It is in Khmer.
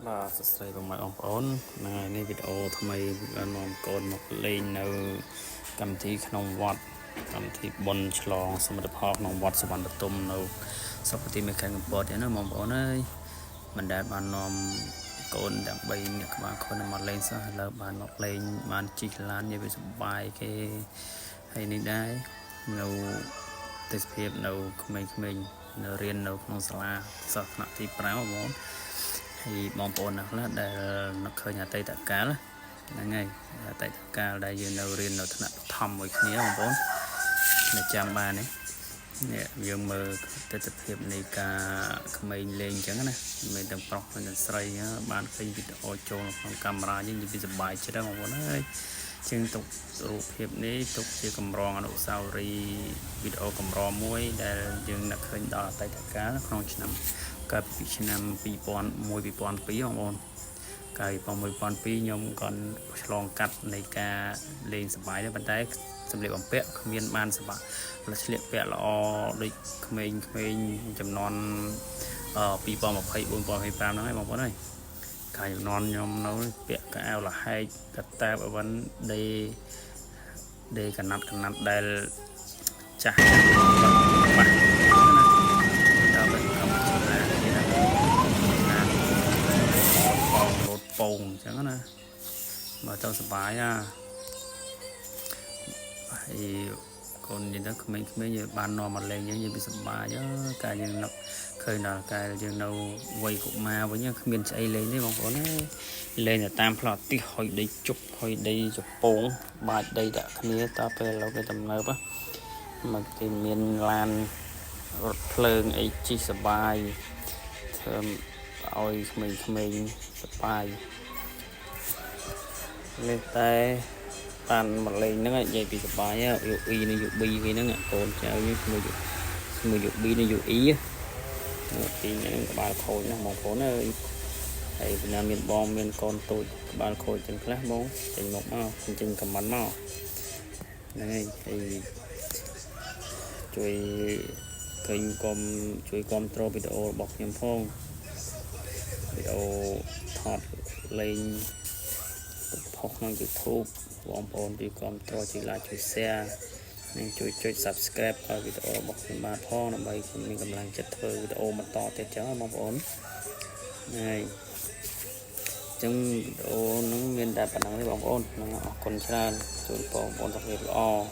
បាទសួស្តីបងប្អូនបងប្អូនហ្នឹងហើយនេះវីដេអូថ្មីបាននាំកូនមកលេងនៅកម្មវិធីក្នុងវត្តកម្មវិធីបុណ្យឆ្លងសមិទ្ធផលក្នុងវត្តសវណ្ណបទុមនៅស្រុកបន្ទាយមានខេត្តកំពតទេណាបងប្អូនអើយមិនដែលបាននាំកូនទាំង3នាក់ក្បាលខូនមកលេងសោះឥឡូវបានមកលេងបានជិះឡាននិយាយវាសប្បាយគេហើយនេះដែរនៅទេសភាពនៅក្មេងៗនៅរៀននៅក្នុងសាលាសិស្សថ្នាក់ទី5បងប្អូន ហើយបងប្អូនណាខ្លះដែលនឹកឃើញអតីតកាលហ្នឹងហើយអតីតកាលដែលយើងនៅរៀននៅថ្នាក់បឋមមួយគ្នាបងប្អូននៅចាំបានទេនេះយើងមើលទស្សនភាពនៃការក្មេងលេងអញ្ចឹងណាមិនទាំងប្រុសមិនទាំងស្រីបានឃើញវីដេអូចូលក្នុងកាមេរ៉ាយើងនិយាយពីសប្បាយចិត្តបងប្អូនអើយជាងទុករូបភាពនេះទុកជាកម្រងអនុស្សាវរីយ៍វីដេអូកម្រមួយដែលយើងនឹកឃើញដល់អតីតកាលក្នុងឆ្នាំ កាលពីឆ្នាំ2001 2002បងប្អូនកាលពី2002ខ្ញុំក៏ឆ្លងកាត់នៃការលេងសប្បាយដែរប៉ុន្តែសម្លៀកបំពាក់គ្មានបានសប្បាយស្លៀកពាក់ល្អដូចក្មេងៗចំនួន2024 2025ហ្នឹងឯងបងប្អូនអើយកាលចំនួនខ្ញុំនៅពាក់កៅអៅលហែកកតាបអវ៉ាន់ដេដេកណាត់កណាត់ដែលចាស់បាក់ណាដល់ពេលកម្ពុជាណាគេណាណាបងរត់ពងអញ្ចឹងណាមើលទៅសប្បាយណាហើយកូននិយាយទៅក្មេងៗយើងបាននាំមកលេងយើងយើងពីសប្បាយកាលយើងនឹកឃើញដល់កាលយើងនៅវ័យកុមារវិញគ្មានស្អីលេងទេបងប្អូនណាលេងតែតាមផ្លូវទីហុយដីជប់ហុយដីជពងបាចដីដាក់គ្នាតពេលឥឡូវគេទំនើបមកគេមានឡានរថភ្លើងអីជិះសបាយធ្វើឲ្យក្មេងៗសបាយនេះតែបានមកលេងហ្នឹងនិយាយពីសបាយយុអ៊ីនិងយុប៊ីគេហ្នឹងកូនចៅនេះឈ្មោះយុឈ្មោះយុប៊ីនិងយុអ៊ីពីហ្នឹងក្បាលខូចណាស់បងប្អូនអើយហើយពីណាមានបងមានកូនតូចក្បាលខូចចឹងខ្លះបងចេញមកមកចេញខមមិនមកហ្នឹងហើយហើយជួយឃើញកុំជួយគ្រប់គ្រងវីដេអូរបស់ខ្ញុំផងវីដេអូថតលេងផុសក្នុង YouTube បងប្អូនជួយគ្រប់គ្រងជួយ like ជួយ share និងជួយចុច Subscribe ឲ្យវីដេអូរបស់ខ្ញុំបាទផងដើម្បីខ្ញុំមានកម្លាំងចិត្តធ្វើវីដេអូបន្តទៀតចឹងបងប្អូនហើយចឹងវីដេអូហ្នឹងមានតែប៉ុណ្្នឹងទេបងប្អូនហ្នឹងអរគុណច្រើនជូនបងប្អូនសុខភាពល្អ។